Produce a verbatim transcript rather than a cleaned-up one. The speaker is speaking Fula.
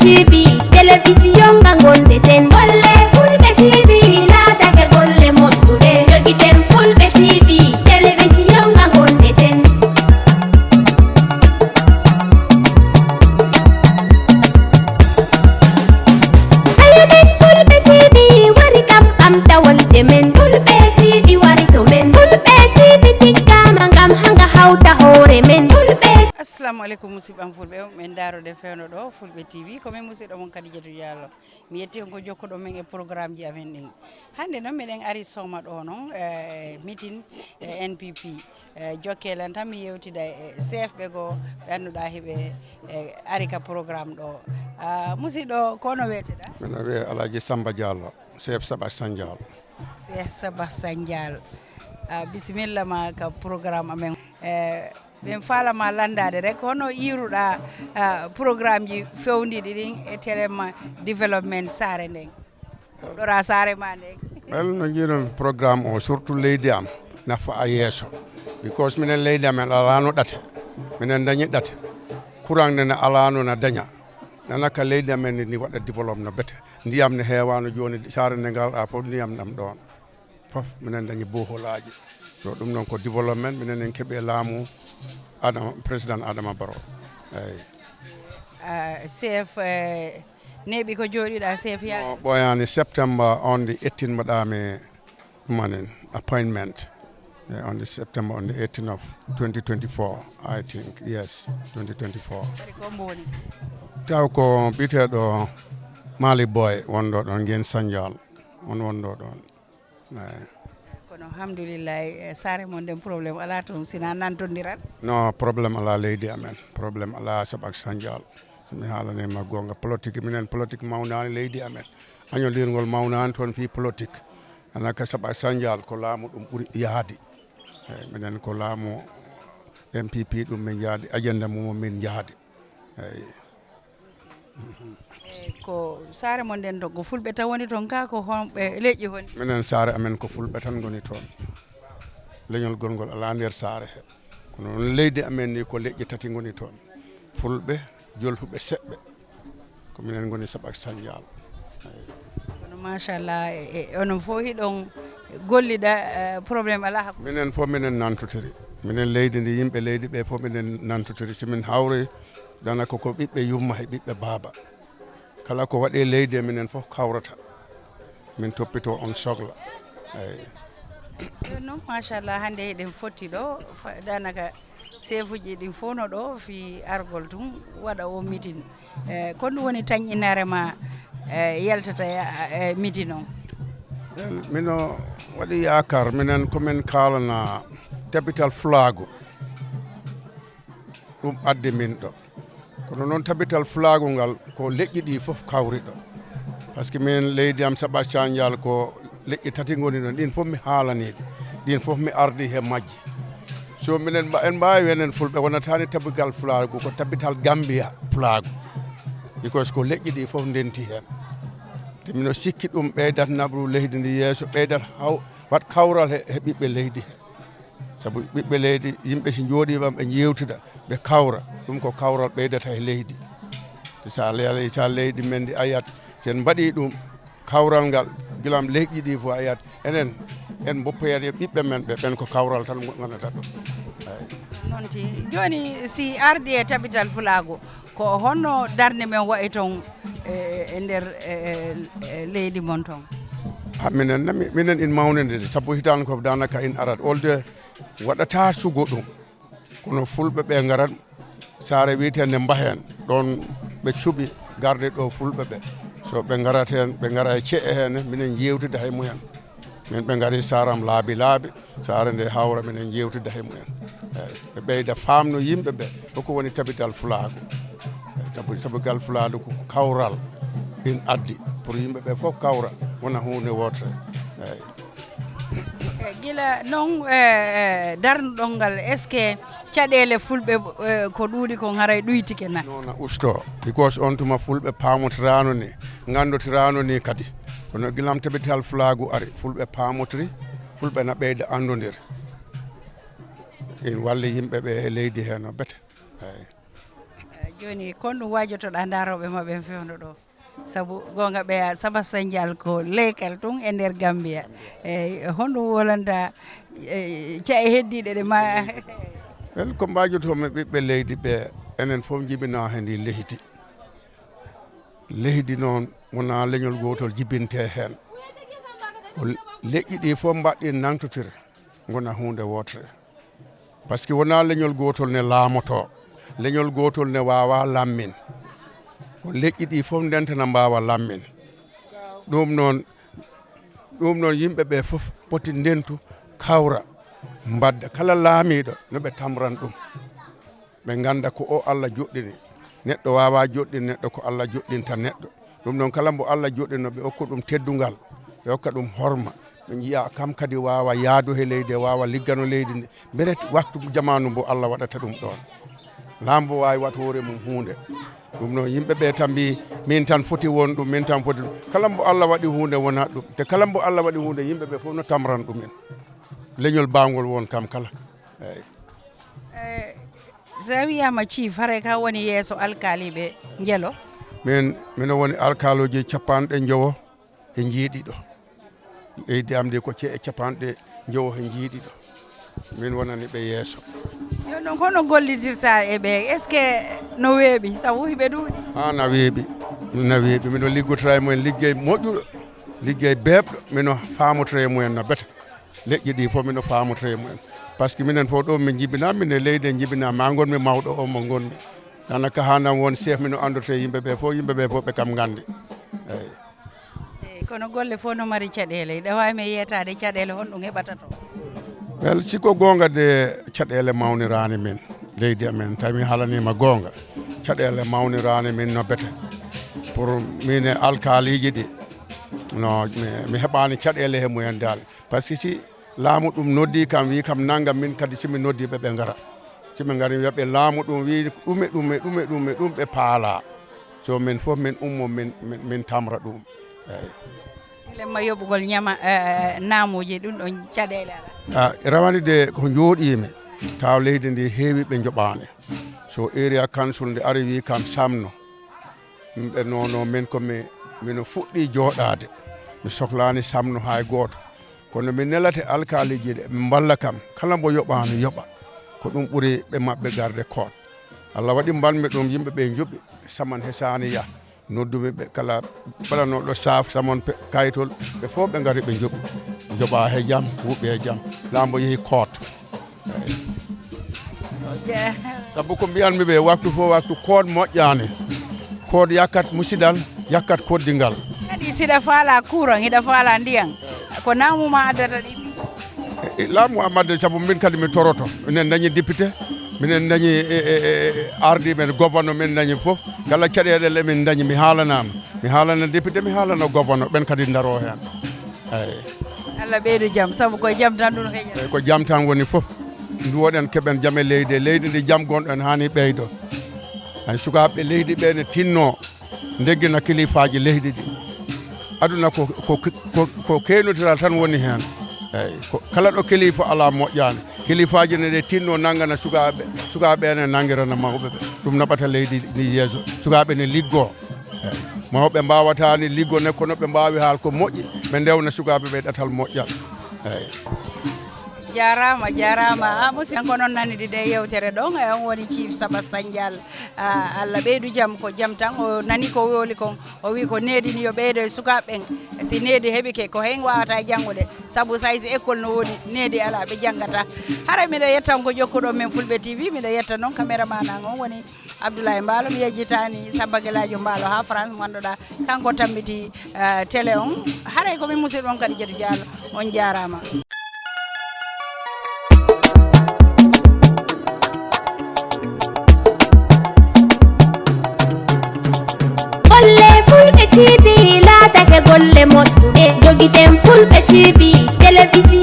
T V, télévision nga gondeten. Golle Fulɓe T V, laatake golle moƴƴuɗe. Jogiten Fulɓe T V, télévision nga gondeten. Sayo men Fulɓe T V wari kam ɓamtawolde men. Fulɓe T V wari to men. Fulɓe T V tikkama ngam hanga hawta hoore men. Fulɓe. Assalamu aleykum, musidɓam Fulɓe. Min daarode fewndo ɗo Fulɓe T V. Ko min musidɗo mon Kadijatu Diallo. Mi yetti on ko jokkuɗon min e programmeji amen ɗin. Hannde noon miɗen ari Soma ɗo noon, eh, meeting, eh, N P P. Eh, jokkee lan tan mi yewtida e chef ɓe goo ɓe annduɗaa hiɓe, eh, ari ka programme ɗo. Ah, musidɗo, ko ono weeteɗaa? Miɗo wiyee Alhaji Samba Diallo, chef Saɓa Sandial. Chef Saɓa Sandial. Ah, bisimilla ma ka programme amen. Eh, ɓen faala ma lanndaade rek, hono iiruɗaa, ah, programmeji fewndiiɗi ɗin e Telema Development Saare nden? Ɗora saare ma nden. Wel, no njiiɗon programme o, surtout leydi am, nafa a yeeso. Because minen leydi amen alaano ɗate. Minen dañi ɗate. Courant nden alaano na daña. Nana ka leydi amen ni waɗa développe no bete. Ndiyam ne heewaano jooni, saare nde ngalɗaa fof ndiyam ɗam ɗoon. Fof minen dañi boholaaji. So ɗum noon ko développement, minen en keɓi e laamu Adama, président Adama Barrow. Eyi. Ah, chef, eh, neeɓi ko jooɗiɗaa, chef, yaa? No ɓooyaani, September on the eighteen mbaɗaami ɗumanin appointment. Eh, on the September on the eighteen of twenty twenty-four, I think. Yes, twenty twenty-four. Kadi ko mbo woni? Taw ko biyeteeɗo Mali Boy wonɗo ɗon, Ngeen Sandial. On wonɗo ɗon. Eyi. Kono alhamdulillahi, eh, saare mon nden problème alaa toon, sinaa nantondiral? No, problème alaa leydi amen. Problème alaa Saɓa Sandial. So mi haalanii ma goonga, politique, minen politique mawnaani leydi amen. Añondirngol mawnaani toon fii politique. Ana ka Saɓa Sandial ko laamu ɗum ɓuri yahde. Eyi, minen ko laamu N P P ɗum min njahdi, agenda mum min njahdi. Eyi. E ko saare mon nden ɗon, ko fulɓe tan woni toon kaa, ko honɓe leƴƴi hon? Minen saare amen ko fulɓe tan ngoni toon. Leñol gongol alaa nder saare he. Kono noon leydi amen ni ko leƴƴi tati ngoni toon. Fulɓe, jolfuɓe, seɓɓe. Ko minen ngoni Saɓa Sandial. Eyi. Kono machallah, e, e, onon fof hiɗon gollida, eh, problème alaa hakkunde. Minen fof minen nantotori. Minen leydi ndi, yimɓe leydi ɓe fof minen nantotori. So min hawri, danaka ko ɓiɓɓe yumma e ɓiɓɓe baaba. Kala ko waɗi e leydi e minen fof kawrata. Min toppitoo on sogla. Eyi. Jooni noon, machallah, hannde eɗen fotti ɗo, fa-, danaka seefuuji ɗin fof no ɗo fii argol tun waɗa o meeting. Eh, ko ɗum woni tanƴinaare ma, eh, yaltata e, eh, meeting on? Mino waɗi yaakaar, minen ko min kaalana tabital fulaagu. Ɗum addi min ɗo. Kono noon tabital fulaagu ngal ko leƴƴi ɗi fof kawri ɗo. Par ce que min leydi am Saɓa Sandial ko leƴƴi tati ngoni ɗon. Ɗin fof mi haalanii ɗi. Ɗin fof mi ardi he majji. So minen mba-, en mbaawi enen fulɓe wonataani tabital fulaagu, ko tabital Gambia fulaagu. Because ko leƴƴi ɗi fof ndenti heen. Te mino sikki ɗum ɓeydat naɓru leydi ndi yeeso, ɓeydat haw-, waɗ kawral he, he ɓiɓɓe leydi he. Sabu ɓiɓɓe leydi, yimɓe si njooɗiima ɓe njeewtida, ɓe kawra, ɗum ko kawral ɓeydata e leydi. So a le-, so a leydi men ndi ayat, so en mbaɗii ɗum, kawral ngal, gila am leƴƴi ɗi fof ayat, enen, en mboppoyat e ɓiɓɓe men ɓe, ɓen ko kawral tan ngonata ɗo. Eyi. Noon ti, jooni si ardi e tabital fulaagu, ko honno darnde men wayi toon e, e nder, e, e, e leydi mon toon? Ha, minen, mi-, minen in mawnidiri, sabu hitaande ko danaka in arat. Olde waɗata sugo ɗum. Kono fulɓe ɓe ngarat saare wiyeteende Mbahen, ɗoon ɓe cuɓi garde ɗo fulɓe ɓe. So ɓe ngarat heen, ɓe ngara e ce'e heen, minen njeewtida he mumen. Min ɓe ngari saare am laabi laabi, saare nde hawra minen njeewtida he mumen. Eyi, ɓe ɓeyda faamno yimɓe ɓe, hoko woni tabital fulaagu. Eyi, tabi-, tabital fulaagu ko kawral in addi, pour yimɓe ɓe fof kawra, wona huunde wootere. Eyi. E, gila noon, e, e, darnuɗon ngal, est-ce que caɗeele fulɓe, e, ko ɗuuɗi kon haray ɗuytike na? Noon na usto, because on tuma fulɓe paamotirano ni, nganndotiraano ni kadi. Kono gilam tabital fulaagu ari, fulɓe paamotiri, fulɓe na ɓeyda anndondir. In walli yimɓe ɓe e leydi he no bete. Eyi. Eh, Jooni, kon ɗum waajotoɗaa ndaarooɓe ma ɓen fewndo ɗo? Sabu goonga ɓeya Saba Sanjal ko leykal tun e nder Gambia. Eyi, honɗum wolanta, eh, ca'e heddiiɗe ɗe ma? Wel, ko mbaajotoomi ɓiɓɓe leydi ɓe, enen fof njibinaa he ndi leydi. Leydi noon wonaa leñol gootol jibintee heen. Ko leƴƴi ɗi fof mbaɗɗi nangtotir, ngona huunde wootere. Par ce que wonaa leñol gootol ne laamotoo, leñol gootol ne waawaa lammin. Ko leƴƴi ɗi fof ndentana mbaawa lammin. Ɗum noon, ɗum noon yimɓe ɓe fof poti ndentu, kawra, mbadda kala laamiiɗo no ɓe tamran ɗum. Ɓe ngannda ko o Allah joɗɗini. Neɗɗo waawaa joɗɗin neɗɗo, ko Allah joɗɗinta neɗɗo. Ɗum noon, kala mbo Allah joɗɗino, ɓe okka ɗum teddungal, ɓe okka ɗum horma, ɓe njiya kam kadi waawa yaadu he leydi, waawa liggano leydi ndi. Mbele waktu jamaanu mbo Allah waɗata ɗum ɗoon. Laambo waawi waɗ hoore mum huunde. Ɗum noon, yimɓe ɓe tan mbii, min tan foti won ɗum, min tan foti ɗum. Kala mbo Allah waɗi huunde wona ɗum. Te kala mbo Allah waɗi huunde, yimɓe ɓe fof no tamran ɗum en. Leñol baawngol won kam kala. Eeyi. Eh, so a wiyaama chief, haray ka woni yeeso alkaaliiɓe Njelo? Min, mino woni alkaalooji capanɗe njowo he njiiɗiɗo. Leydi am ndi ko ce-, capanɗe njowo he njiiɗiɗo. Min wonani ɓe yeeso. Yo, ɗon, hono gollidirta e ɓe? Est-ce que no weeɓi? Sabu hiɓe ɗuuɗi. Haa na weeɓi. Na weeɓi. Mino liggotora e mumen liggey moƴƴuɗo, liggey beeɓɗo. Mino faamotora e mumen no bete. Leƴƴi ɗi fof mino faamotora e mumen. Par ce que minen fof ɗo min njibinaa, min e leydi en njibinaa, ma ngonmi mawɗo o mo ngonmi. Hana ka hanam won chef, mino anndotoo e yimɓe ɓe fof, yimɓe ɓe fof ɓe kam nganndi. Eeyi. Eeyi, kono golle fof no mari caɗeele. Ɗe waawi men yeetaade caɗeele honɗum heɓata toon? Wel, si ko goonga de, caɗeele mawniraani min, leydi amen. Tawi mi haalaniima goonga, caɗeele mawniraani min no bete. Pour min e alkaaliiji ɗi, no, mi, mi heɓaani caɗeele he mumen dal. Par ce que si laamu ɗum noddii kam, wii kam nanngam, min kadi si mi noddii ɓe, ɓe ngara. Si ɓe ngari, wiya ɓe laamu ɗum wii ɗum e ɗum e ɗum e ɗum e ɗum ɓe paalaa. So min fof min ummo, min, min, min tamra ɗum. Eeyi. Lemma yoɓugol ñama, eh, naamuuji, ɗum ɗon caɗeele alaa? Ah, rawane de ko njooɗiimi, taw leydi ndi heewi ɓe njoɓaani. So area council nde ari wii kam samno, ɓe nono min ko mi, mino fuɗɗi jooɗaade. Mi soklaani samno hay gooto. Kono mi nelate alkaaliiji ɗe, ɓe mballa kam. Kala mbo yoɓaano, yoɓa. Ko ɗum ɓuri ɓe maɓɓe garde koot. Allah waɗi mbanmi ɗum, yimɓe ɓe njoɓi, saman he saani yah. Noddumi ɓe kala baɗanooɗo saaf, saman pe-, kayitol, ɓe fof ɓe ngari ɓe njoɓi. Njoɓa he jam, wuɓɓi he jam. Laambo yehi koot. Eeyi. Je- Sabu ko mbiyanmi ɓe, waktu fof, waktu koot moƴƴaani. Koot yakkat musidal, yakkat koddingal. Kadi siɗa faala courant, hiɗa faala ndiyan, ko naamu ma addata ɗi? E, e, laamu am adde, sabu min kadi mi toroto. Minen dañi député, minen dañi, e, e, e, e, ardiiɓe gouverneur, min dañi fof. Kala caɗeele ɗe min dañi, mi haalanaama. Mi haalana député, mi haalana gouverneur, ɓen kadi ndaro heen. Eeyi. Allah ɓeydu jam, sabu ko jam tan ɗum heƴata. Eeyi, ko jam tan woni fof. Nduwoɗen, keɓen jam e leydi, e leydi ndi jam gonɗo en haani ɓeydo. Hay sukaaɓe leydi ɓe ne tinno ndeggina kilifaaji leydi ɗi. Aduna ko, ko, ko, ko keynotiral tan woni heen. Eeyi, ko kala ɗo kilifa alaa moƴƴaani. Kilifaaji ne ɗe tinno nanngana sukaaɓe, sukaaɓe ne nanngirana mawɓe ɓe. Ɗum naɓata leydi ndi yeeso. Sukaaɓe ne liggo. Eeyi. Mawɓe mbaawataani liggone, kono ɓe mbaawi haal ko moƴƴi, ɓe ndewna sukaaɓe ɓe ɗatal moƴƴal. Eeyi. Jaaraama, jaaraama. A, musidɓe, ko noon nanidi nde yewtere ɗon, e on woni Chief Saba Sanjal. A, Allah ɓeydu jam, ko jam tan. O nani ko wowli kon, o wi ko needi ni yo ɓeydo e sukaaɓe ɓen. Si needi heɓike, ko hen wawata janngude. Sabu so hay si école no woodi, needi alaa, ɓe janngata. Haray miɗo yetta on ko jokkuɗo men Fulɓe T V, miɗo yetta noon caméraman an on woni Abdoulaye Mbaalo, mi yejjitaani Samba Gelaajo Mbaalo haa France, mo ngannduɗaa kanko tammbiti, eh, télé on. Haray ko min musidɗo on Kadi Jatu Diallo, on jaaraama. Golle Fulɓe T V laatake golle moƴƴuɗe. Jogiten Fulɓe T V, télévision